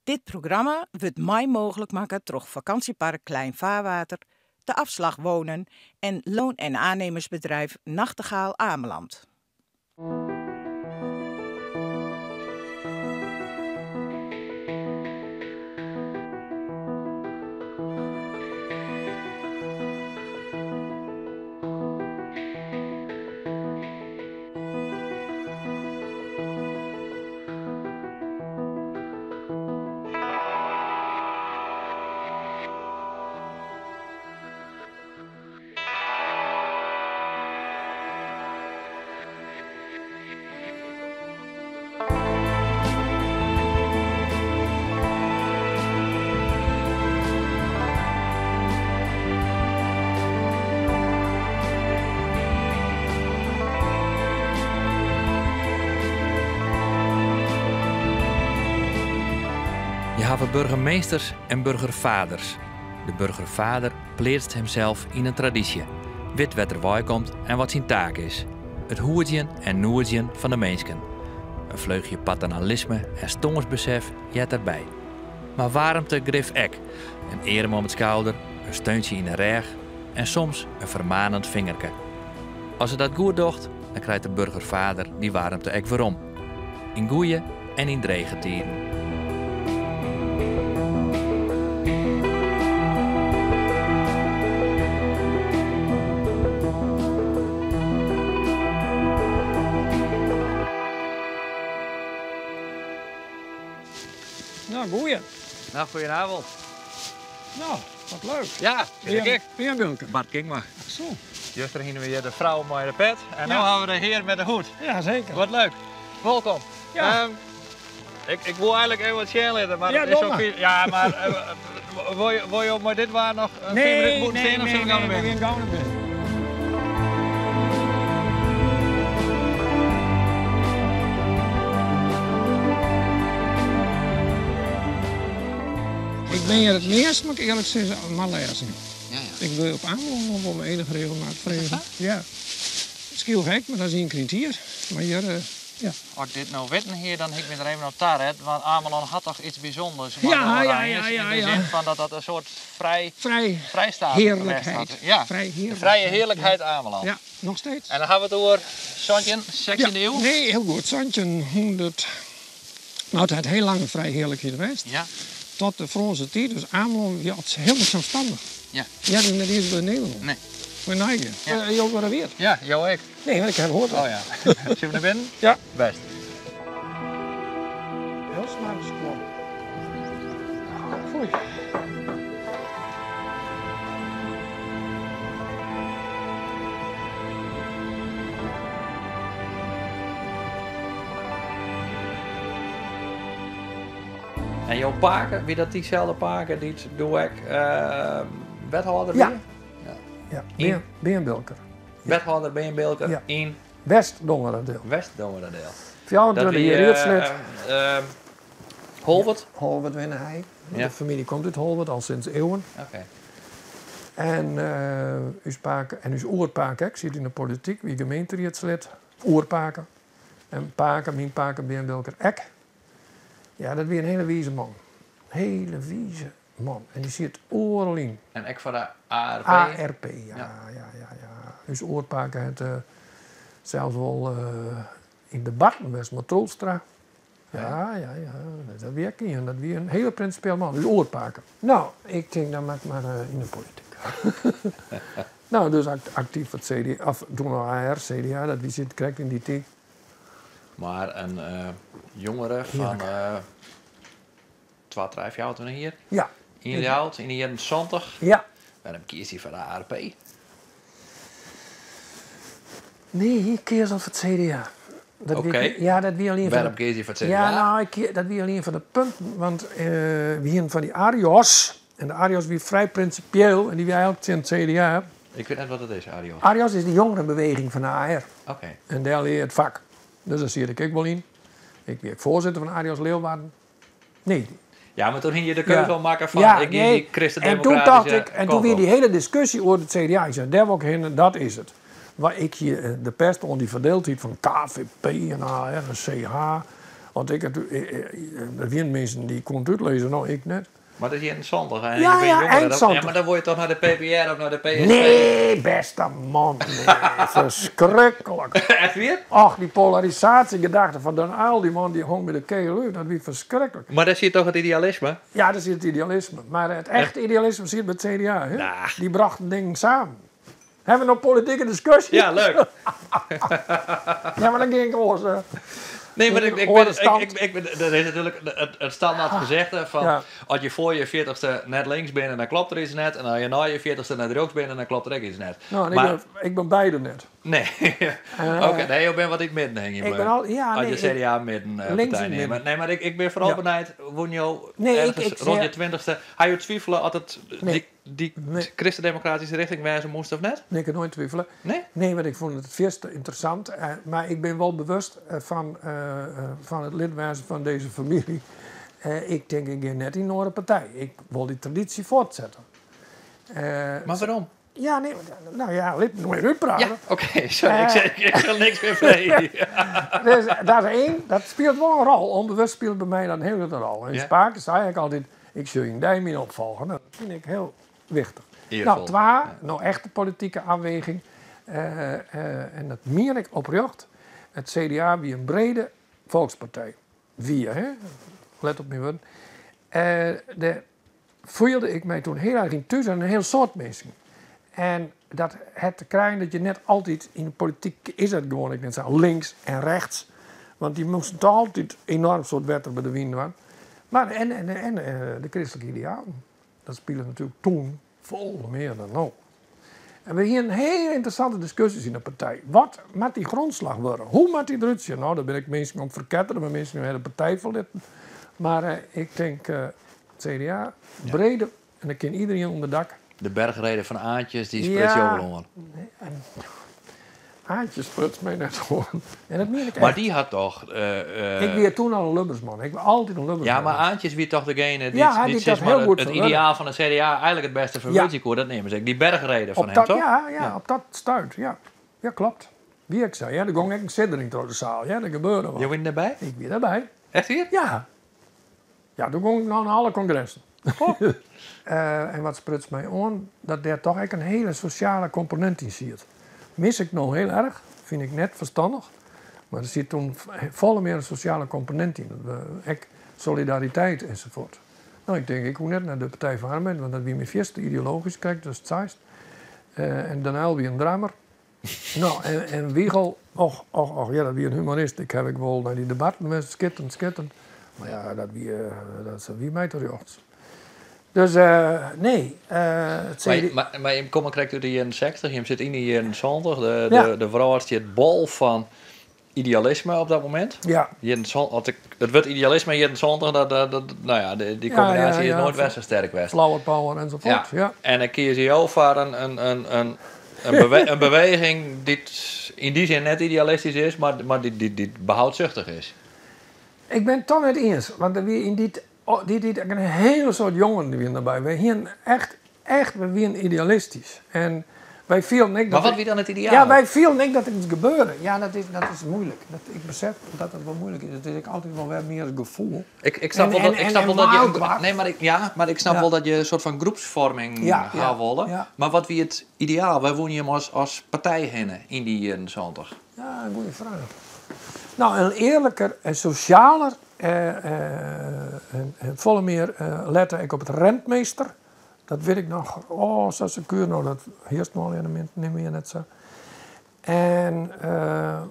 Dit programma wurdt mei mooglik makke troch Vakantiepark Klein Vaarwater, De Afslag Wonen en Loon en Aannemersbedrijf Nachtegaal Ameland. Je hawwe burgemeesters en burgerfaders. De burgerfader pleatst himsels yn in tradysje, wit wêr't er weikomt en wat syn taak is. It hoedzjen en noedzjen fan de minsken. In fleuchje paternalisme en stânsbesef heart derby. Mar waarmte grif ek. In earm om it skouder, in steuntsje yn 'e rêch en soms in fermanend fingerke. As er dat goed docht, dan krijt de burgerfader dy waarmte ek werom. Yn goeie en yn drege tiden. Nou, goeie. Nou, goedenavond. Nou, wat leuk. Ja, vind ik. Bear Bilker. Bart Kingma. Zo. Juster hiene we hjir de frou mei de pet en no Ja. hawwe we de hear met de hoed. Ja, zeker. Wat leuk. Wolkom. Ja. Ik, ik wol eigenlik even wat sjen litte, mar Ja, it is doe zo mar. Ja, mar wol jo mei dit waar noch 5 minuten bûten stean of sille we gau nei nee, we binnen? gean gau nei binnen. Ik bin hjir it meast, moat ik earlik sizze, mar lêzen. Ja, ja. Ik wurd op Amelân noch wol mei enige regelmaat frege. Ja. It skeelt gek, mar dat is ien kear yn it jier. Mar hjir, ja. As ik dit no witten hie, dan hie ik my der even op taret, want Amelân hat toch iets bysûnders mei Ja, de ja, Oranjes, ja, ja, yn de ja. sin fan dat dat in soart frij, Vrij vrijstaat west heerlijkheid. hat. Ja, Vrij de heerlijkheid. frije heerlijkheid Amelân. Ja, nog steeds. En dan hawwe we it oer 17, 16e Ja, iuw? nee, hiel goed. 1700. Nou, it hat hiel lang in frij heerlikheid west. Ja. Tot de Frânske tiid, dus Amelân wie altyd hielendal selsstannich. Ja. Ja, net iens by Nederlân. Nee. Mei neigean. Ja. Jo wurde weer. Ja, jo ek. Nee, want ik ha hoard. Oh ja. Sille we nei binnen? Ja. Bêst. Hiel smoarch skuon. Foei. En jo pake, wie dat dyselde pake dy't doe ek wethâlder Ja. wie? Ja, Yn? Bearn Bilker. Wethâlder Bearn Bilker Ja. yn West-Dongeradeel. West-Dongeradeel. 24 jier riedslid. Holwert? Holwert wenne hy. Ja. De famylje komt út Holwert al sinds iuwen. Oké. En ús pake en ús oerpake ek siet yn de polityk, wie gemeenteriedslid. Oerpake. En pake, myn pake Bearn Bilker ek. Ja, dat wie in hiele wize man. Hiele wize man. En dy siet oeral yn. En ek foar de ARP? ARP, ja, Ja. ja, ja, ja. Us oerpake hat sels wol yn debatten west mei Troelstra. Ja, ja, ja. Dat wie ek ien. Dat wie in hiele prinsipiële man. Us oerpake. Nou, ik tink dan moat ik mar yn de polityk. Nou, dus aktyf foar it CDA, of doe noch AR, CDA, dat wie sit krekt yn dy tiid. Mar in jongere fan, Hearlik. 2, 3, 24 jier. Ja. Yn Ljouwert, yn de jierren 70. Ja. Wêrom kies hy foar de ARP? Nee, ik kies al foar it CDA. Dat wie Oké. ja, dat wie al ien fan Wêrom de kies hy foar it CDA? Ja, nou, ik kie-, dat wie al ien fan de punten, want we hienen fan dy Arios. En de Arios wie frij prinsipieel en dy wie eigenlik tsjin it CDA. Ik wit net wat it is, Arios. Arios is de jongerenbeweging fan de AR. Oké. En dêr lear je it fak. Dus dêr siet ik ek wol yn. Ik wie ek foarsitter fan Arios Leeuwarden. Nee. Ja, mar doe hiene je de keuze Ja. al makke fan, Ja, ik gean nee. dy kristendemokratyske En toen dacht ik, en toen kant wie op. dy hiele diskusje oer it CDA. Ik sei, dêr wol ik hinne, dat is it. Mar ik hie de pest oan dy ferdeeldheid fan KVP en AR en CH. Want ik, der wiene minsken dy koene it útlizze, no ik net. Mar dat is jierren 70 en Ja, je binne ja, jonger. eind Ja, 70. maar dan word je toch naar de PPR of naar de PSP? Nee, beste man, nee, verschrikkelijk. Echt weer? Ach, die polarisatiegedachte van Den Uyl, die man die hong met de KLU, dat wie verschrikkelijk. Maar daar zie je toch het idealisme? Ja, dat is het idealisme. Maar het echte idealisme zit bij het CDA. Hè? Nou. Die brachten dingen samen. Hebben we nog politieke discussie? Ja, leuk. Ja, maar dan ging ik oors. Nee, maar ik, ik, Hoor ben, de stand. ik, ik, ben, dat is natuurlijk het standaard gezegde van... Ja. Als je voor je 40ste net links bent, dan klopt er iets net. En als je na je 40ste net rechts bent, dan klopt er ook iets net. Nou, en maar, ik ben beide net. Nee. Oké, nee, ik ben wat ik midden heen. Ik ben al, ja, Als nee, je ik- CDA midden links partij in neemt. midden. Nee, maar ik ben vooral Ja. benijd, woon jou Nee, ik- ergens ik rond zeg- je 20ste. Hij je twijfelen dat het Nee. die Nee. christendemocratische richting wijzen moest of net? Nee, ik kan nooit twijfelen. Nee? Nee, want ik vond het eerst interessant. Maar ik ben wel bewust van het lidwezen van deze familie. Ik denk, ik ga net in een partij. Ik wil die traditie voortzetten. Maar waarom? Ja, nee, nou ja, laat me nog even uitpraten. Ja, oké, sorry, ik zal niks meer vragen. Dus, dat is één, dat speelt wel een rol. Onbewust speelt bij mij dat een hele grote rol. In Ja. Spaak zei ik altijd, ik zul je duim in opvolgen. Nou, dat vind ik heel wichtig. Eervol. Nou, twee, nou echt de politieke afweging. En dat meen ik oprecht. Het CDA wie een brede volkspartij. Wie, hè? Let op mijn woorden. Daar voelde ik mij toen heel erg in thuis en een heel soort mensen. En dat het te krijgen dat je net altijd in de politiek is dat gewoon, ik net zo, links en rechts. Want die moesten toch altijd enorm soort wetten bij de wien waren. Maar en de christelijke idealen, dat speelde natuurlijk toen vol meer dan nu. En we hier een hele interessante discussies in de partij. Wat moet die grondslag worden? Hoe moet die eruit zien? Nou, daar ben ik mensen om verketteren, maar mensen die de hele partij verlitten. Maar ik denk CDA, brede, en dan kan iedereen onder dak. De bergreden van Aantjes, die spreekt Ja. jou wel aan. Aantje spruts mij net gewoon. En dat meen ik Maar echt. die had toch... Ik weer toen al een Lubbersman. Ik ben altijd een Lubbersman. Ja, maar Aantjes wie toch degene die, Ja, die die zeg dat maar, heel goed het verwerkt. ideaal van de CDA eigenlijk het beste verwoordje kon, dat nemen ze. Die bergreden van op hem, dat, toch? Ja, op dat stuit. Ja, ja klopt. Wie ik zei, ja, er ging echt een siddering door de zaal. Ja, dat gebeurde wat. Je bent erbij? Ik weer daarbij. Echt hier? Ja. Ja, toen ging ik nog naar alle congressen. En wat spruts mij aan, dat daar toch echt een hele sociale component in zit. Mis ik nog heel erg, vind ik net verstandig. Maar er zit toen volle meer een sociale component in. Echt solidariteit enzovoort. Nou, ik denk, ik hoe net naar de Partij van Arbeid, want dat wie mijn eerste ideologisch kijkt, dat is het saaist. En Den Uyl wie een drammer. Nou, en Wiegel, och, och, och, ja, dat wie een humorist. Ik heb ik wel naar die debatten met schitterend, schitterend. Maar ja, dat wie, dat is wie mij terjochts. Dus nee, het Maar, CD maar je komt krijgt uit de jaren 60, je zit in de jaren 70, Ja. de vrouw had het bol van idealisme op dat moment. Ja, Jaren zon- als ik, het wordt idealisme in jaren 70, dat, nou ja, die Ja, combinatie ja, ja. is nooit best zo sterk geweest. flower power enzovoort. Ja. En dan kies je ook voor een beweging die het in die zin net idealistisch is, maar die behoudzuchtig is. Ik ben het toch net eens, want er wie in die, oh, die, een hele soort jongeren die waren erbij. Wij gingen echt, we waren idealistisch. En wij vielen ik Maar dat wat wie dan het ideaal? Ja, wij vielen ik dat er iets gebeurde. Ja, dat is moeilijk. Dat, ik besef dat het wel moeilijk is. Het is altijd wel weer meer het gevoel. Ik snap En- wel dat, en- ik snap en wel dat je een, maakbaar. nee, maar ik, ja, maar ik snap Ja. wel dat je een soort van groepsvorming Ja, gaat ja, willen. ja. Maar wat wie het ideaal? Wij wonen hier als partij hinnen in die jaren 70. Ja, een goede vraag. Nou, een eerlijker en socialer en volle meer lette ik op het rentmeester. Dat weet ik nog. Oh, zo secuur nou, dat heerst nog al in de niet meer net zo. En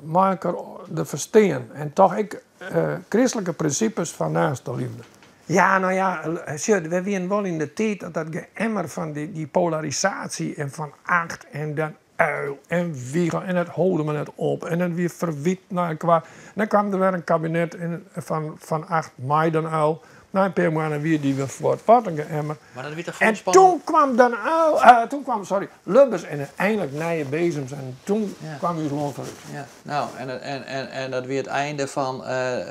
maak er de versteen. En toch ik christelijke principes van naaste liefde. Ja, nou ja, zie, we waren wel in de tijd dat dat geëmmer van die polarisatie en van acht en dan uil en wiegel en het holde me net op en dan weer verwiet naar elkaar. En dan kwam er weer een kabinet in, van 8 mei dan uil. Nei in pear moanne wie dy wer fuort. Wat in geëmmer. Maar dat wie toch En spannend? toen kwam dan toen kwam, sorry, Lubbers en eindelijk nije bezems en toen kwam ús lân foarút. Ja, nou, en dat wie it einde fan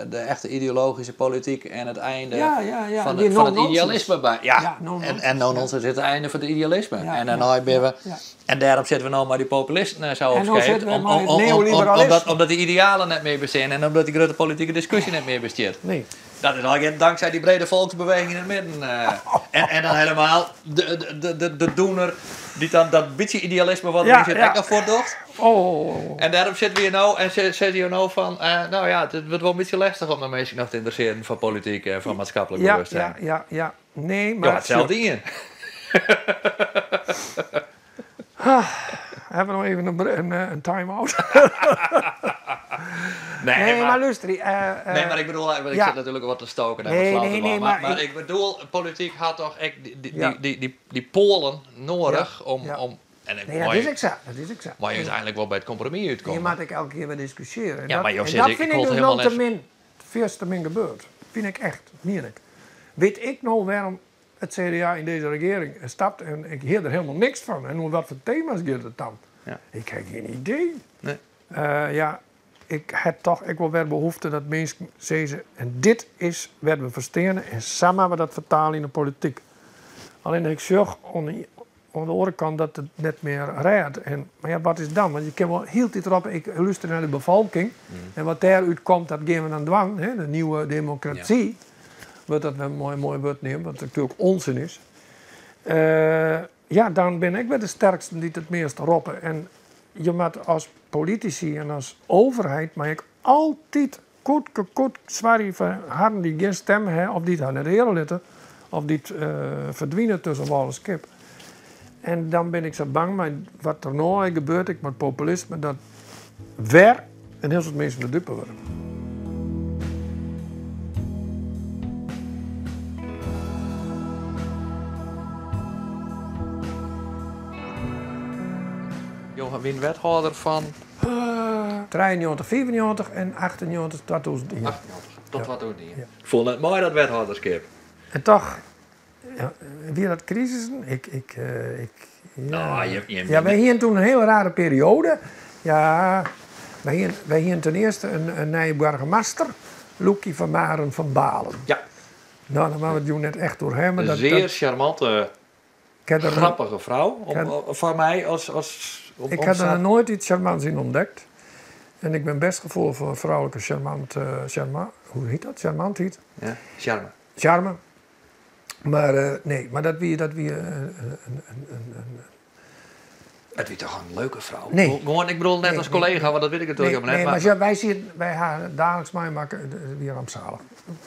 de echte ideologyske polityk en it einde Ja, ja, ja. fan, Die fan it no-nonsense. idealisme. By, ja, Ja, no-nonsense, en no-nonsense is it einde fan it idealisme. Ja, en dêrnei ja, binne we, ja. En dêrom sitte we no mei dy populisten en sa op En no skeet, sitte we mei it neoliberalisme. Omdat dy idealen net mear bestean en omdat dy grutte politike diskusje net mear bestiet. Nee. Dat is allegear tanksij dy brede folksbeweging yn it midden. En dan helemaal de doener dy't dan dat bytsje idealisme wat deryn sit ek noch fuortdocht. Oh. En dêrom sitte we hjir no en sizze jo no fan, nou ja, it wurdt wol in bytsje lestich om de minsken noch te ynteressearjen foar polityk en foar maatskiplik bewustzijn. Ja, ja, ja. Nee, Jo mar ha it sels dien. Hawwe we noch even in time-out? Nee, Nee, maar mar lústerje, Nee, mar ik bedoel, ik ja. sit natuerlik wat te stoken en Nee, wat flau nee, te dwaan, nee, mar mar ik bedoel, polityk hat toch ek Ja. dy poalen noadich Ja, om, ja. om en ik Nee, dat mei is ek sa. Dat is ek sa. mei úteinlik wol by it kompromis útkomme. Je moat ek elke kear wer diskusjearje. En Ja, mar jo dat sizze, ik fyn ik wol dus helemaal no te net min, fierste min gebeurd. Fyn ik echt, mien ik. Wit ik no wêrom it CDA yn dizze regearing stapt en ik hear der hielendal niks fan. En oer watfoar tema's giet it dan? Ja. Ik ha gjin idee. Nee. Ja, ik ha toch ek wol wer behoefte dat minsken sizze en dit is wêr't we foar steane en sa moatte we dat fertale yn de polityk. Allinnich ik sjoch oan de oare kant dat it net mear rêdt. En, mar ja, wat is dan? Want je kinne wol hieltyd roppe, ik lústerje nei de befolking. En wat dêrút komt, dat gean we dan dwaan. Hè? De nieuwe democratie. Wurdt dat wer moai, moai wurd neamd, wat natuerlik onzin is. Ja, dan bin ik wer de sterksten dy't it meast roppe. En je moatte as politisy en as overheid mei ek altyd koetke koet soargje foar harren dy't gjin stim ha of dy't har net heare litte of dy't ferdwine tusken wâl en skip. En dan bin ik sa bang mei wat der no ek gebeurt, ek mei it populisme, dat wer in hiel soad minsken de dupe wurde. Jo wienen wethâlder fan? 93, 95 en 98, 2001. 98, tot 2001. Ja. Ik foel net mei dat wethâlderskip. En toch, ja, wie dat krisissen? Ik, ik, ik, ja. Nou, je, je, Ja, wy hienen toen in hiele rare perioade. Ja, wy hienen ten earste in nije boargemaster, Loekie van Maren van Balen. Ja. Nou, dan moatte we it jûn net echt oer hawwe, maar Een dat, zeer dat charmante, ik ha der grappige frou. Ik ha Foar my as, as om, Ik om ha sa der noait iets charmants yn ûntdekt. En ik bin best gefoelich foar froulike charmant, charma, hoe hjit dat? Charmantheid? Ja, charme. Charme. Maar nee, mar dat wie, dat wie een It wie toch in leuke frou? Nee. Gewoan, ik bedoel net Nee, as nee. kollega, want dat wit ik natuerlik Nee, helemaal net. nee, Maar mar ja, wy sieten, wy ha daagliks meimakke, it wie rampsalich.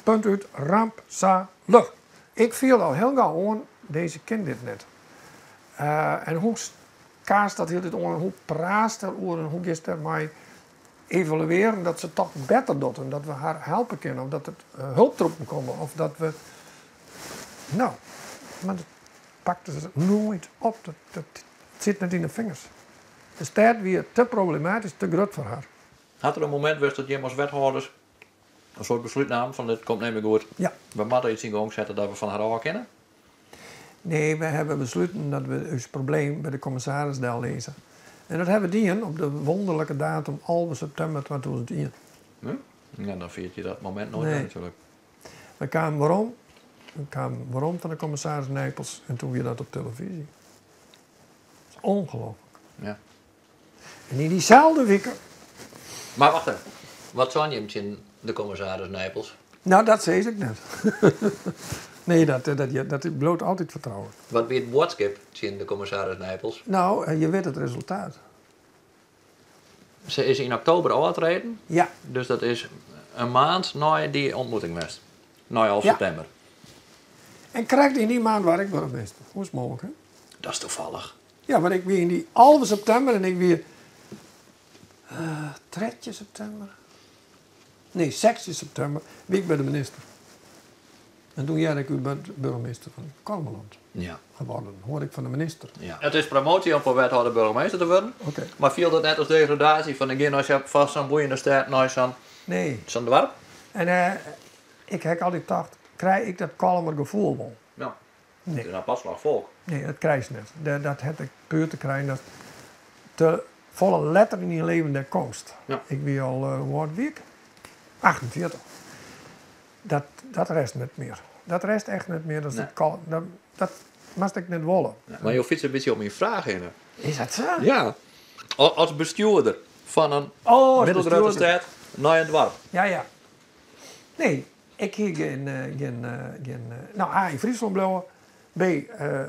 Punt út, rampsalich. Ik fielde al hiel gau oan, dizze kin dit net. En hoe kaast dat hieltyd oan en hoe praatst deroer en hoe giest dêrmei evaluearjen dat se toch better docht en dat we har helpe kinne of dat der hulptroepen komme of dat we... Nou, mar dat pakte se noait op. Dat sit net yn de fingers. De stêd wie te problematysk, te grut foar har. Hat der in momint west dat jim as wethâlders in soart beslút namen fan dit komt net mear goed? Ja. We moatte iets yn gong sette dat we fan har ôf kinne? Nee, we hawwe besluten dat we ús probleem by de kommissaris dellizze. En dat hawwe we dien op de wûnderlike datum 11 septimber 2001. Ja, dan fiert je dat momint noait Nee. wer natuerlik. We kamen werom. We kamen werom fan de kommissaris Nijpels en toen wie dat op televyzje. Dat is ongelooflijk. Ja. En yn dyselde wike... Mar wacht even. Wat seinen jim tsjin de kommissaris Nijpels? Nou, dat sis ik net. Nee, dat bliuwt altyd fertroulik. Wat wie it boadskip tsjin de kommissaris Nijpels? Nou, je wit it resultaat. Se is yn oktober ôftreden. Ja. Dus dat is in maand nei dy ontmoeting west. Nei 11 Ja. septimber. En krekt yn dy maand waard ik boargemaster. Hoe is it mooglik, hè? Dat is toevallig. Ja, want ik wie yn dy 11 septimber en ik wie 13 septimber. Nee, 16 septimber wie ik by de minister. En toen hearde ik u bent burgemeester van Kollumerland Ja. geworden. Hoorde ik van de minister. Ja. Het is promotie om voor wethouder burgemeester te worden. Oké. Maar viel dat net als degradatie van ik gean nei vast zo'n boeiende stêd, nei Nee. zo'n dorp? En ik heb altijd gedacht, Krij ik dat Kollumer gefoel wol? Ja. Nee. Het is een apart slag folk. Nee, dat krijst net. Dat hat ek puer te krijen dat te folle letter yn dyn leven dêr komst. Ja. Ik wie al, hoe âld wie ik? 48. Dat rest net mear. Dat rest echt net mear. Dat is Nee. it kal-, dat, dat moatst ek net wolle. Mar jo fytse in bytsje om myn fraach hinne. Is dat sa? Ja. As bestjoerder fan in Oh, as middelgrutte bestjoerder. stêd nei in doarp. Ja, ja. Nee, ik hie gjin, gjin, gjin, no, A, yn Fryslân bliuwe. B,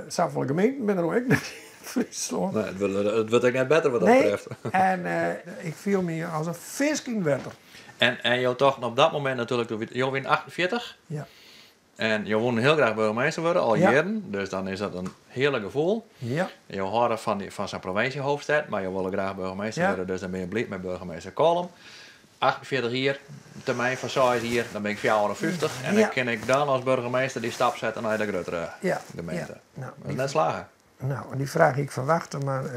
safolle gemeenten binne der no ek net yn Fryslân. Nee, it wurdt ek net better wat dat Nee, betreft. en ik fiel my as in fisk yn it wetter. En jo tochten op dat momint natuerlik, doe jo wienen 48. Ja. En jo woenen hiel graach burgemeester wurde, al Ja. jierren. Dus dan is dat in hearlik gefoel. Ja. Jo hâlde fan sa'n provinsjehoofdstêd, mar jo wolle graach burgemeester Ja. wurde, dus dan binne je bliid mei burgemeester Kollum. 48 jier, termyn fan 6 jier, dan bin ik 54. En dan Ja. kin ik dan as burgemeester dy stap sette nei de gruttere Ja. gemeente. Ja. Nou, Dat is die net slagge. Nou, die vraag die ik verwachtte, maar, dat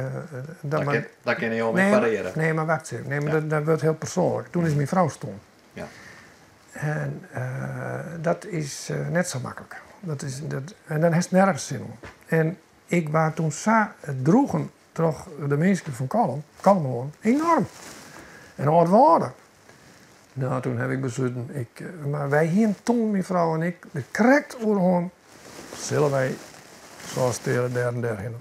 Daar maar kin jo mee Nee, maar pareren. nee, maar wacht even. Nee, maar Ja. dat wordt heel persoonlijk. Toen is mijn vrouw stom. Ja. En dat is net zo makkelijk. Dat is, dat, en dan heeft het nergens zin om. En ik was toen zo droegen door de mensen van Kollum, Kollumerlân, enorm. En oud worden. Nou, toen heb ik besloten, maar wij hier toen, mijn vrouw en ik, de correct oerhoorn, zullen wij zoals tegen der en der heen.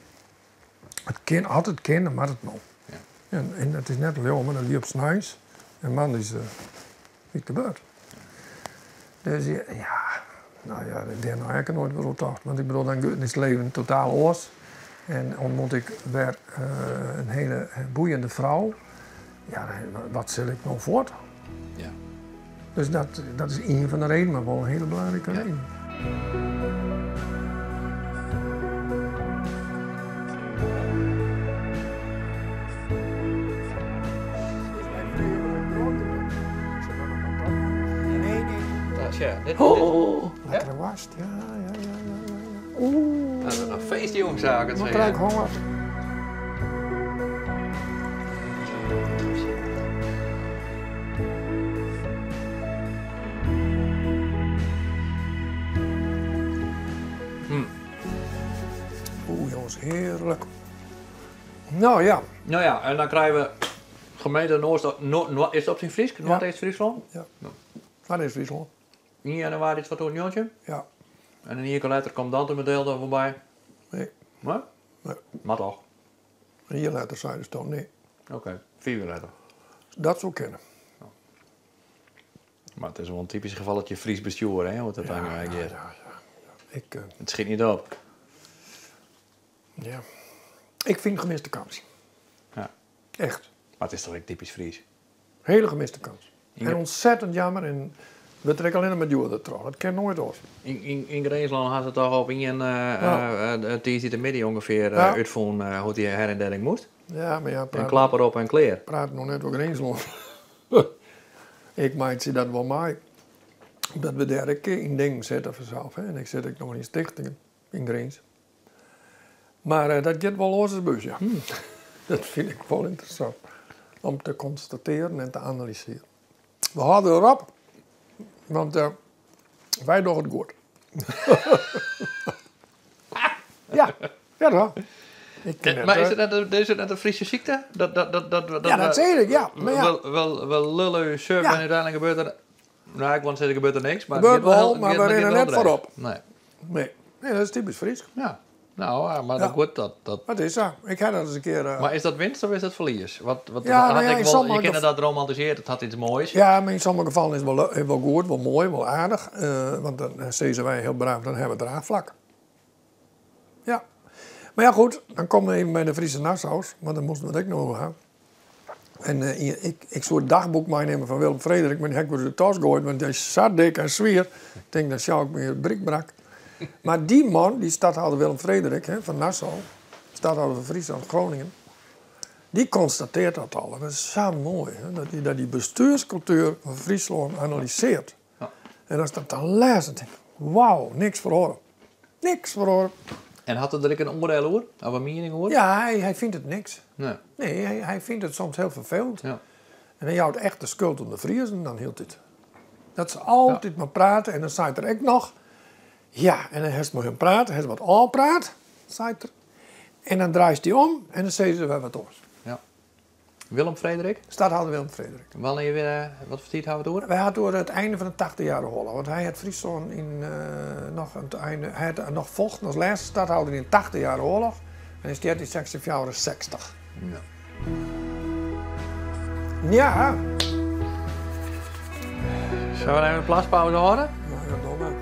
Het kan, altijd kan, maar het nog. Ja. En het is net leeuw, maar dat liep s'nachts. En man is niet gebeurd. Dus ja, ja, nou ja, daarna heb ik er nooit weer op gedacht. Want ik bedoel, dan is het leven totaal oors. En ontmoet ik weer een hele boeiende vrouw. Ja, dan, wat zal ik nou voort? Ja. Dus dat is een van de redenen, maar wel een hele belangrijke Ja. reden. Ja, dit, Oh, dit. lekkere worst, ja, ja, ja, ja, ja, ja. Oeh. Dat is een feest, jongens, zou ik het Wat zeggen. krijg ik honger. Oeh, jongens, heerlijk. Nou ja. Nou ja, en dan krijgen we gemeente Noord, Noord, Noord, is het op zijn Fries? Ja. Noord-East-Friesland? Ja. Ja. Waar is Friesland? 1 januari 2019. Ja. En een jaar later komt dan de model er voorbij. Nee. Maar? Nee. Maar toch? Een jaar later zei ze toch nee. Oké, 4 uur later. Dat zou kunnen. Ja. Maar het is wel een typisch gevalletje Fries bestuur, hè, hoe dat dan Ja, eigenlijk ja, is. ja, ja. Ik Het schiet niet op. Ja. Ik vind gemiste kans. Ja. Echt. Maar het is toch ook typisch Fries? Hele gemiste kans. In En ontzettend jammer. En we trekken alleen maar duurder terug. Dat kan nooit los. In Grinslân had ze toch op één, Ja. tiisdei de midden ongeveer, Ja. uitvonden, hoe die herindeling moest. Ja, maar ja, En praat, klap erop en kleer. praat nog net over Grinslân. Ik maak ze dat wel mee. Dat we daar een keer in dingen zitten vanzelf. Hè. En ik zit ook nog in stichtingen in Grins. Maar dat gaat wel los als bus, ja. Dat vind ik wel interessant. Om te constateren en te analyseren. We houden erop. Want wij doen het goed. Ja, ja toch? Ik ken het, Maar hè. is het net een Friese ziekte? Ja, dat zeg ik, ja. Maar ja. Wel lullen, surfen Ja. en uiteindelijk gebeurt er... Nou, ik wou zeggen, gebeurt er niks. Maar Gebeurt het gaat wel wel, heel- maar het we gaat rennen wel net dreig. voorop. Nee. Nee. Nee, dat is typisch Fries. Ja. Nou, maar Ja. dat goed, dat, dat... Wat is dat? Ik had dat eens een keer... Maar is dat winst of is dat verlies? Wat, Ja, had nou ja, ik in wel, sommige je kent gev- dat romantiseert, het had iets moois. Ja, maar in sommige gevallen is het wel goed, wel mooi, wel aardig. Want dan zeggen wij heel braaf, dan hebben we het draagvlak. Ja. Maar ja, goed, dan komen we even bij de Friese Nassau's, want dan moesten we het ook nog over gaan. En ik zou het dagboek meenemen van Willem Frederik, maar die heb ik weer de tas gegooid, want die is zo dik en zwier. Ik denk, dan zou ik meer brikbrak. Maar die man, die stadhouder Willem Frederik, hè, van Nassau, stadhouder van Friesland, Groningen, die constateert dat al. En dat is zo mooi, hè, dat die bestuurscultuur van Friesland analyseert. Ja. En als dat dan leest, dan denk ik, wauw, niks verhoren. Niks verhoren. En had er ook een oordeel over? Of een mening over? Ja, hij vindt het niks. Nee. Nee, hij vindt het soms heel vervelend. Ja. En hij houdt echt de schuld om de Friesen, dan hield het. Dat ze altijd maar praten en dan zei er ook nog... Ja, en dan hast mei him praat, hast wat ôfpraat, seit er. En dan draaist dy om en dan sizze se wer wat oars. Ja. Willem Frederik? Stadhâlder Willem Frederik. Wannear weer, wat foar tiid hawwe we it oer? Wy ha it oer it einde fan de Tachtichjierrige Oarloch. Want hy hat Fryslân yn noch it einde, hy hat noch fochten as lêste stadhâlder yn de Tachtichjierrige Oarloch. En hy stjert yn 1664. Ja. Ja. Sille we even in plaspauze hâlde? Ja, ja, doch mar.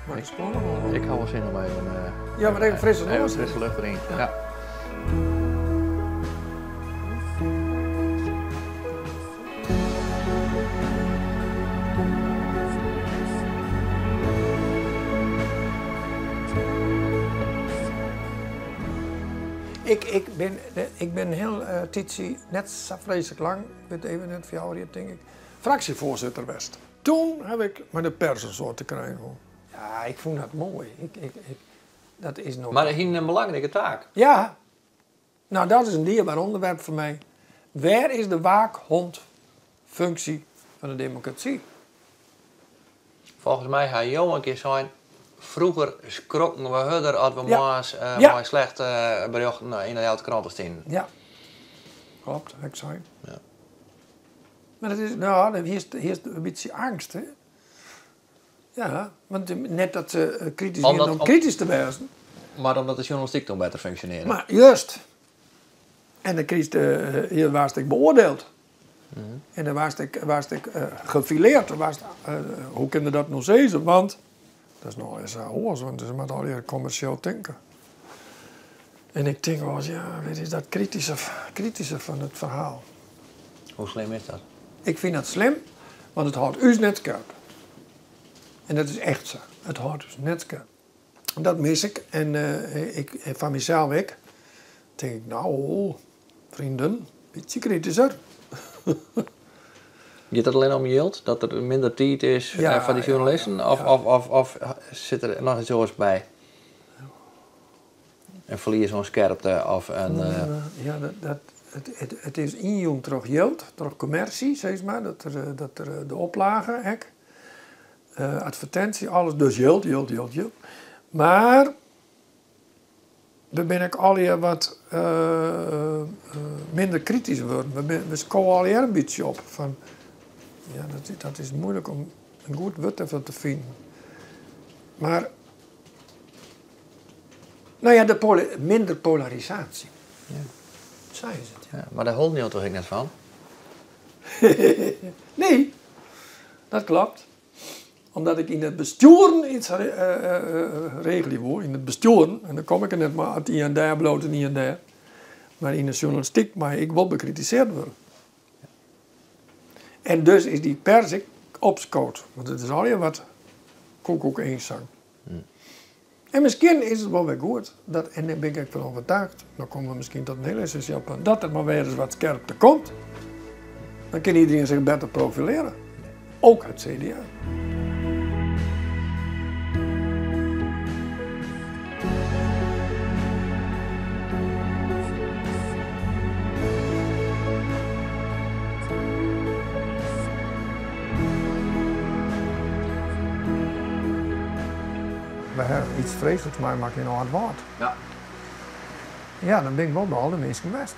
Mar ik spannend. Ik ha wol sin om even. Ja, mar even frisse lucht. Even frisse lucht deryn. Ja. Ik, ik bin, ik bin hiel tiidsje, net sa freeslik lang, ik wit even net, 4 jier tink ik, fraksjefoarsitter west. Toen haw ik mei de pers in soad te krijen hân. Ja, ik fûn dat moai. Ik, ik, ik, dat is no. Mar hiene in belangrike taak. Ja. Nou, dat is in dierber ûnderwerp foar my. Wêr is de waakhondfunksje fan de demokrasy? Folgens my ha jo in kear sein, froeger skrokken we hurder as we moarns mei slechte berjochten yn de Ljouwerter Krante stienen. Ja, klopt, ha ik sein. Ja. Mar dat is, no, dan hiest in bytsje eangst, hè? Ja, want net dat se kritysk wienen om kritysk te wêzen. Mar omdat de sjoernalistyk toen better funksjonearre. Mar just. En dan kriest, hjir waardst ek beoardield. En dan waardst ek, waardst ek gefileerd. Dan waardst, hoe kin er dat no sizze? Want dat is no ris oars, want se moatte allegear kommersjeel tinke. En ik tink wolris, ja, wêr is dat krityske, krityske fan it ferhaal? Hoe slim is dat? Ik fyn dat slim, want it hâldt ús net skerp. En dat is echt sa. It hâldt ús net skerp. Dat mis ik. En ik, fan mysels ek. Tink ik, no, vrienden, bytsje kritysker. Giet it allinne om jild? Dat der minder tiid is foar dy sjoernalisten? Of, of, of, of sit der noch iets oars by? In ferlies oan skerpte of in. Ja, dat, it is ynjûn troch jild, troch kommersy, sis mar. Dat der de oplage ek. Advertinsje, alles. Dus jild, jild, jild, jild. Mar we binne ek allegear wat minder kritysk wurden. We skowe allegear in bytsje op. Fan, ja, dat is moeilik om in goed wurd derfoar te finen. Mar, no ja, de minder polarisaasje. Ja. Sa is it. Ja, mar dêr holden jo toch ek net fan? Nee, dat klopt. Omdat ik yn it bestjoeren iets regelje woe, yn it bestjoeren, en dan kom ik der net mei at ien dêr bliuwt en ien dêr. Mar yn de sjoernalistyk mei ik wol bekritisearre wurde. En dus is dy pers ek opskood, want it is allegear wat koekoek eensang. En miskien is it wol wer goed, dat, en dêr bin ik ek fan oertuigd, dan komme we miskien tot in hiel essentieel punt, dat der mar wer ris wat skerpte komt. Dan kin iedereen sich better profileren. Ook het CDA. We ha iets freesliks meimakke yn Aldwâld. Ja. Ja, dan bin ik wol by al dy minsken west.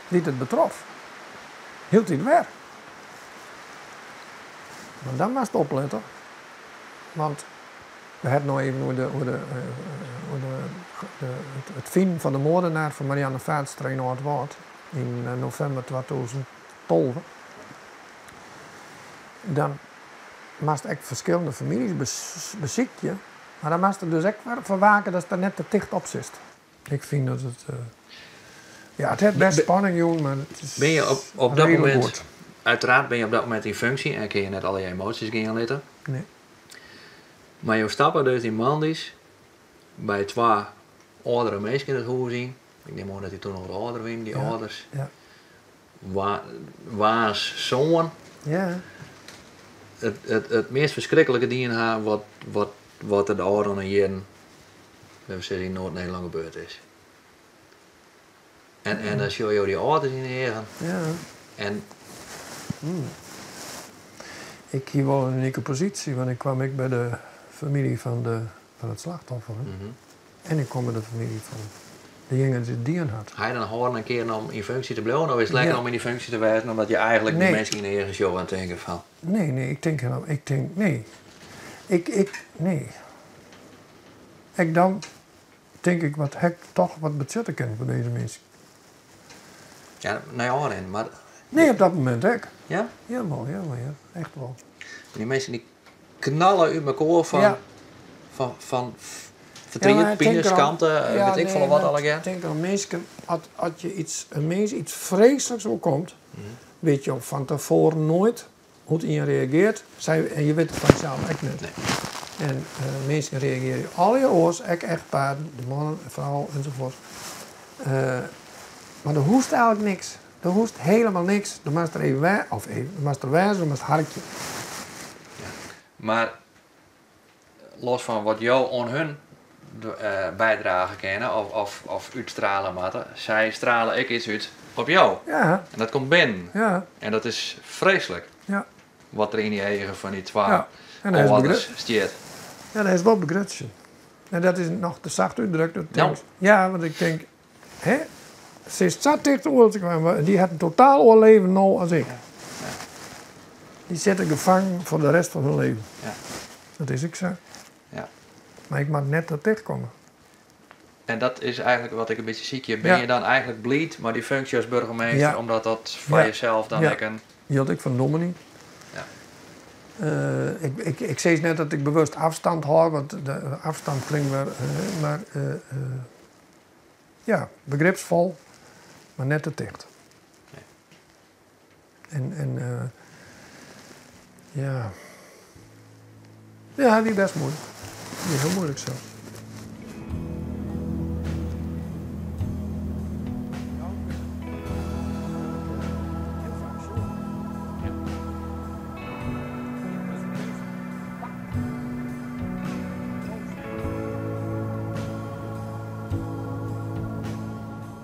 Dy't it betrof. Hieltyd wer. Mar dan moatst oplette, want we ha it no even oer de, oer de, oer de, it finen fan de moordenaar fan Marianne Vaatstra yn Aldwâld yn novimber 2012. Dan moatst ek ferskillende famyljes besykje, mar dan moatst der dus ek foar wake datst der net te ticht op sitst. Ik fyn dat it, ja, it hat best spanning jûn, mar it is Bin je op dat redelijk momint, goed. Uiteraard bin je op dat momint yn funksje en kinne je net al je emoasjes gean litte. Nee. Mar jo stappe dus dy moandeis by twa âldere minsken it hûs yn. Ik nim oan dat dy toen al wat âlder wienen, dy âlders. Ja. Waans soan it meast ferskriklike dien ha wat der de ôfrûne jierren, laten we sizze, yn Noard-Nederlân gebeurd is. En dan sjogge jo dy âlders yn de eagen. En Ik hie wol in unike posysje, want ik kwam ek by de famylje fan, de, fan it slachtoffer. hè. En ik kom by de famylje fan dejinge dy't it dien hat. Ha je dan hâlden en kearen om yn funksje te bliuwen? Of is it lekker Ja. om yn dy funksje te wêzen, omdat je eigentlik Nee. dy minsken yn de eagen sjogge en tinke fan... Nee, nee, ik tink helemaal, ik tink, nee. Ik, ik, nee. Ek dan tink ik, wat ha ik toch wat betsjutte kinnen foar dizze minsken. Ja, nei ôfrin, mar... Nee, op dat momint ek. Ja? Jawel, jawel, ja. Echt wol. Dy minsken dy knalle út mekoar fan, Ja. fan Ja, fertriet, maar pine, tink erom- skamte, Ja, wit ik nee, folle wat maar allegear. Tink oan minsken, as je iets, in mins iets freesliks oerkomt, witte jo fan tefoaren noait hoe't ien reagearret. Sy, en je witte it fan jesels ek net. Nee. En minsken reagearje allegear oars, ek echtparen, de mannen, de frou enzovoort. Mar der hoecht eigentlik niks. Der hoecht hielendal niks. Do moatst der even wê-, of even, do moatst der wêze, do moatst harkje. Ja. Mar los fan wat jo oan hun bydrage kinne of útstrale moatte, sy strale ek iets út op jo. Ja. En dat komt binnen. Ja. En dat is freeslik. Ja. Wat der yn dy eagen fan dy twa Ja. En dat is âlders stiet. Ja, dat is wol begrutsjen. En dat is noch te sacht útdrukt. Dat Nou. tink, ja, want ik tink, hè, se is sa ticht oer te kommen, mar dy hat in totaal oar leven no as ik. Ja. Dy sitte gefangen foar de rest fan hun leven. Ja. Dat is ek sa. Ja. Mar ik moat net te ticht komme. En dat is eigentlik wat ik in bytsje sykje. Bin Ja. je dan eigentlik bliid mei dy funksje as boargemaster, Ja. omdat dat foar Ja. jesels dan Ja. ek in... Jild ek fan dominee. Ja. Ik sis net dat ik bewust afstand hâld, want de afstand klinkt wer, mar ja, begrypsfol, mar net te ticht. Nee. En ja. Ja, wie bêst muoilik. Wie hiel muoilik sels.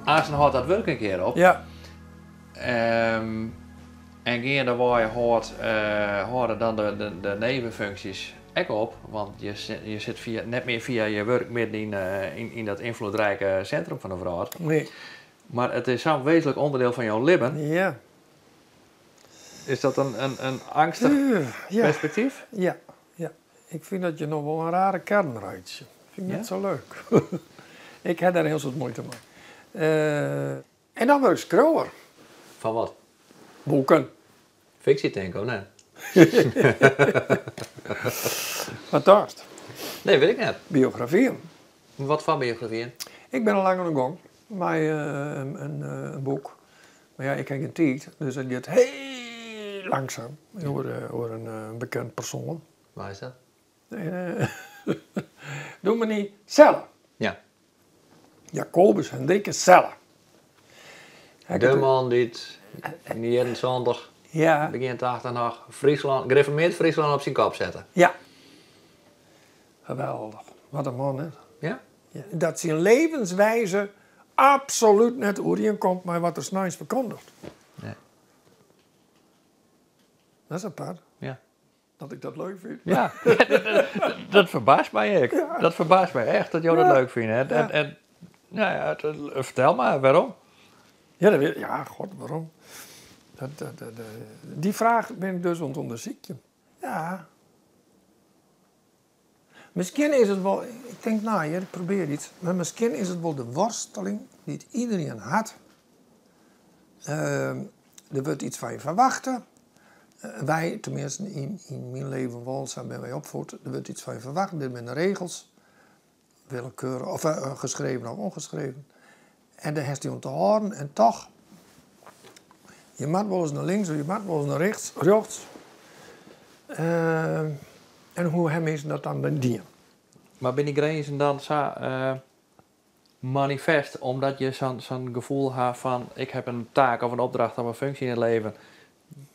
Aansten hâldt dat wurk in kear op. Ja. En geandewei hâlde dan de nevenfunksjes ek op, want je sit net mear fia je wurk midden yn dat ynfloedrike sintrum fan de wrâld. Nee. Mar it is sa'n wezenlik ûnderdiel fan jo libben. Ja. Is dat in eangstich Ja. perspektyf? Ja, ja. Ik fyn dat je noch wol in rare kearn reitsje. Fyn ik Ja? net sa leuk. Ik ha dêr hiel soad muoite mei. En dan wurd ik skriuwer. Fan wat? Boeken. Fiksje tink ik, of net? Wat tochtst? Nee, wit ik net. Biografyen. Wat foar biografyen? Ik bin al lang oan de gong mei in boek. Mar ja, ik ha gjin tiid, dus it giet hiel langsum oer in bekend persoan. Wa is dat? Dominee Celle. Ja. Jacobus Hendrikus Celle. De man dy't yn de jierren 70, Ja. begjin 80 noch, Fryslân, gereformeard Fryslân op syn kop sette. Ja. Geweldich. Wat in man, hè? Ja? Ja. Dat syn levenswize absolút net oerienkomt mei wat er sneins ferkondiget. Nee. Dat is apart. Ja. Dat ik dat leuk fyn. Ja, dat ferbaast my ek. Ja. Dat ferbaast my echt dat jo dat Ja. leuk fine. En Ja. nou ja, fertel mar, wêrom? Ja, dat weet, ja, god, wêrom? Dy fraach bin ik dus oan it ûndersykjen. Ja. Miskien is it wol, ik tink, no, ik probearje yts, mar miskien is it wol de worsteling dy't iderien hat. Der wurdt yts fan je ferwachte. Wy, teminsten yn myn leven wol, sa binne wy opfoed, der wurdt yts fan je ferwachte, dit binne de regels, willekeurig, of geschreven of ongeschreven. En dêr hast dy oan te hâlden en toch, je moat wolris nei links of je moat wolris nei rjochts. En hoe ha minsken dat dan dien? Mar binne dy grinzen dan sa manifest omdat je sa'n gefoel ha fan ik ha in taak of in opdracht of in funksje yn it leven,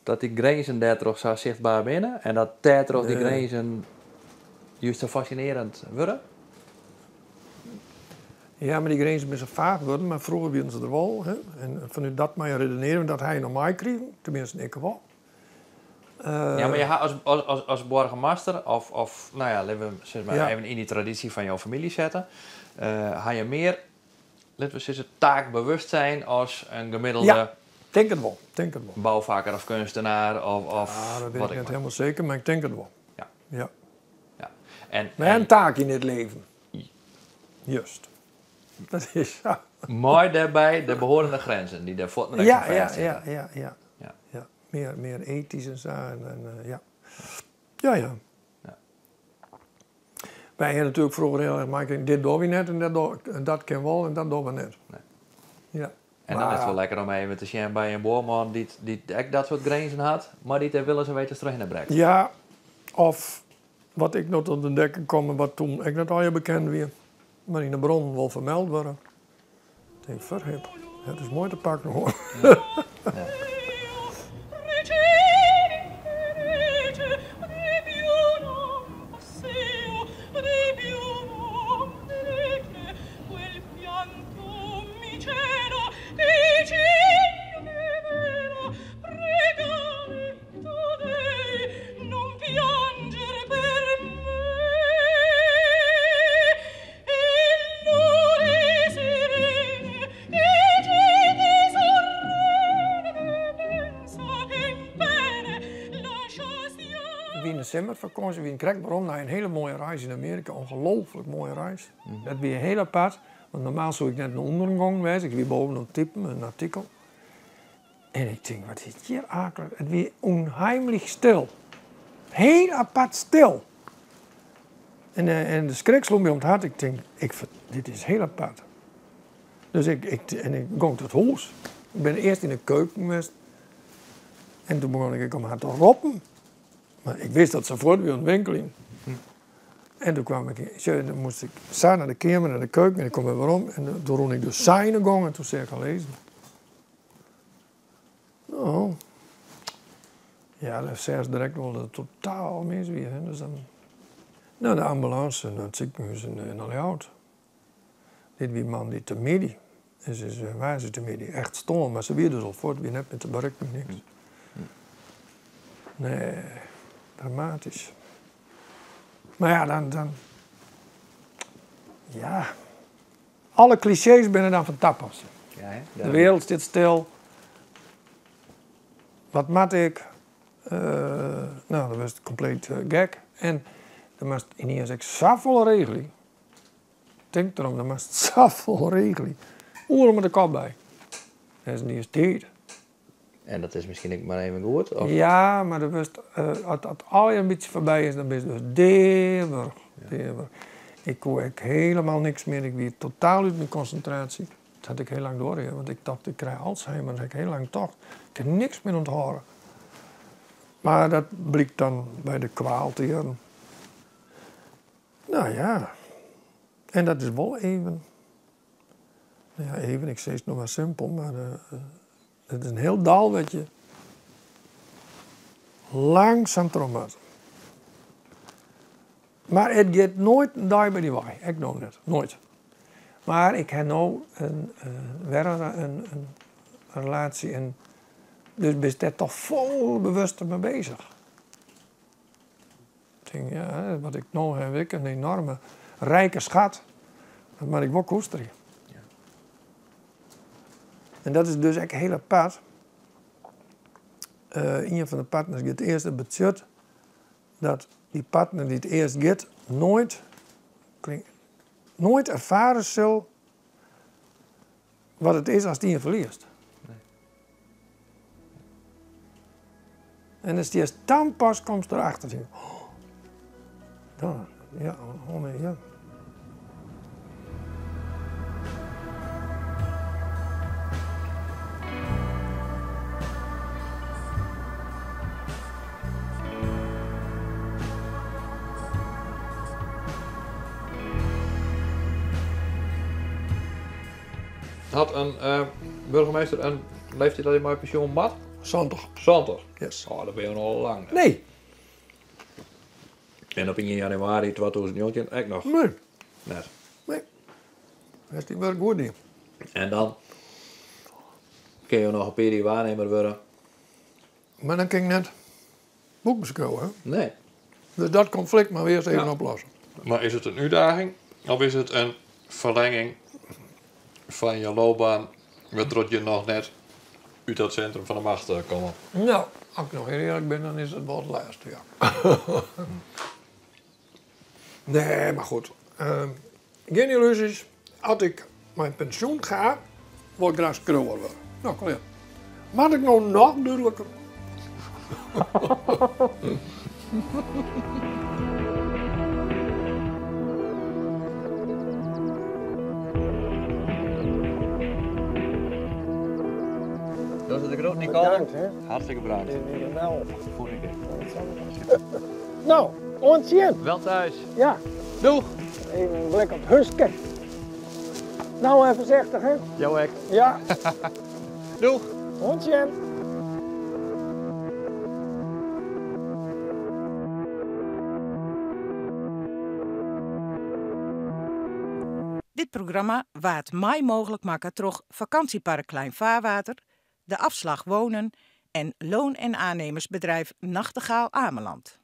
dat dy grinzen dêrtroch sa sichtber binne en dat dêrtroch dy Nee. grinzen just sa fascinearjend wurde? Ja, mar dy grinzen binne sa faach wurden, mar froeger wiene se der wol. Hè? En fanút dat mei redenearjen, dat ha je noch meikrigen, teminsten ik wol. Ja, mar je ha as boargemaster, of no ja, litte we sis mar Ja. even yn dy tradysje fan jo famylje sette, ha je mear, litte we sizze, taakbewustzijn as in gemiddelde Ja, tink it wol, tink it wol. boufakker of keunstenaar of Ja, dat wit wat ik ek net mar. hielendal seker, mar ik tink it wol. Ja. Ja. Ja. En, Mar in en taak yn it leven. Just. Dat is sa. Mei dêrby de behorende grenzen, dy't dêr fuort Ja, fan ja, fêst sitte. ja. Ja. Ja. Mear etysk en sa. En ja. Ja, ja. Ja. Wy ha natuerlik froeger hiel erch meikrige, dit dogge wy net en dat kin wol en dat dogge we net. Nee. Ja. En dan is it Mar wol lekker om even te sjen by in buorman dy't ek dat soart grinzen hat, mar dy't der willens en wetens trochhinne brekt. Ja, of wat ik no tot ûntdekken kom, wat toen ek net allegear bekend wie, mar yn de bronnen wol fermeld wurde. Ik tink, ferhip, it is moai te pakken hoor. Ja. Ja. We wiene yn de simmerfakânsje, we wiene krekt werom nei in hiele moaie reis yn Amearika, ongelooflik moaie reis. Dat wie hiel apart, want normaal soe ik net nei ûnderen gongen wêze, ik wie boven oan it typen, in artikel. En ik tink, wat is hjir aaklik? It wie ûnheimlich stil. Hiel apart stil. En de skrik sloech my om it hert. Ik tink, dit is hiel apart. Dus ik gong tot hûs. Ik bin earst yn de keuken west. En toen begûn ik om har te roppen. Mar ik wist dat se fuort wie oan it winkeljen. En toen kwam ik, sjoch, dan moast ik sa nei de keamer, nei de keuken en ik kom wer werom. En toen rûn ik dus sa yn de gong en toen seach ik har lizzen. No, ja, dan seach direkt wol dat it totaal mis wie. Hè. Dus dan, no, de ambulânse nei it sikehûs yn Ljouwert. Dit wie moandeitemiddei. Dus is woansdeitemiddei echt stoarn, mar se wie dus al fuort, wie net mear te berikken, niks. Nee, dramatysk. Mar ja, dan, ja. Alle klisjees binne dan fan tapassing. Ja, hè? De wereld stiet stil. Wat moat ik? No, dan wurdst kompleet gek. En dan moatst yniens ek safolle regelje. Tink derom, dan moatst safolle regelje. Oeral mei de kop by. Dat is net iens tiid. En dat is miskien ek mar even goed? Of? Ja, mar dan wurdst, as dat allegear in bytsje foarby is, dan bist dus deawurch. Ja. Deawurch. Ik koe ek hielendal niks mear. Ik wie totaal út myn konsintraasje. Dat hat ek hiel lang duorre, want ik tocht, ik krij Alzheimer. Dat ha ik hiel lang tocht. Ik kin niks mear ûnthâlde. Mar dat blykt dan by de kwaal te hearren. No ja, en dat is wol even, no ja, even, ik sis it no mar simpel, mar it is in hiel dal wêr't je langsum troch moatte. Mar it giet noait in dei by dy wei, ek no net, noait. Mar ik ha no wer in relaasje en dus bist dêr toch folle bewuster mei bezich. Ik tink, ja, wat ik no ha, ik in enorme rijke schat. Dat moat ik wol koesterje. Ja. En dat is dus ek hiel apart. Ien fan de partners giet earst. Dat betsjut dat dy partner dy't earst giet noait erfare sil wat it is ast ien ferliest. Nee. En dan stiest dan pas komst derachter. Denk, oh, dan, ja, oh nee, ja. Hat in burgemeester in leeftiid dat hy mei pensjoen moat? 70. 70? Yes. Oh, dat binne je al lang. Nee. En op 1 januari 2019 ek noch? Nee. Net? Nee. Dat is die wurk goed dien. En dan kinne jo noch in pear jier waarnimmer wurde? Mar dan kin ik net. Boeken skriuwe, hè? Nee. Dus dat konflikt moatte we earst even oplosse. Mar is it in útdaging of is it in ferlinging fan je loopbaan wêrtroch't je noch net út dat sintrum fan de macht komme? No, as ik noch hiel earlik bin, dan is it wol it lêste, ja. Nee, mar goed. Gjin yllúzjes. As ik mei pensjoen ga, wol ik graach skriuwer wurde. No, klear. Moat ik no noch dúdliker? Dat is de Groot, Nicole. Bedankt, hè. Hartstikke bedankt. Fûn ik ek. No, oant sjen. Wel thuis. Ja. Doeg. Even in blik op it húske. No, en foarsichtich, hè. Jo ek. Ja. Doeg. Oant sjen. Dit programma waard mei mooglik makke troch Vakantiepark Klein Vaarwater, De Afslag Wonen en Loon- en Aannemersbedrijf Nachtegaal Ameland.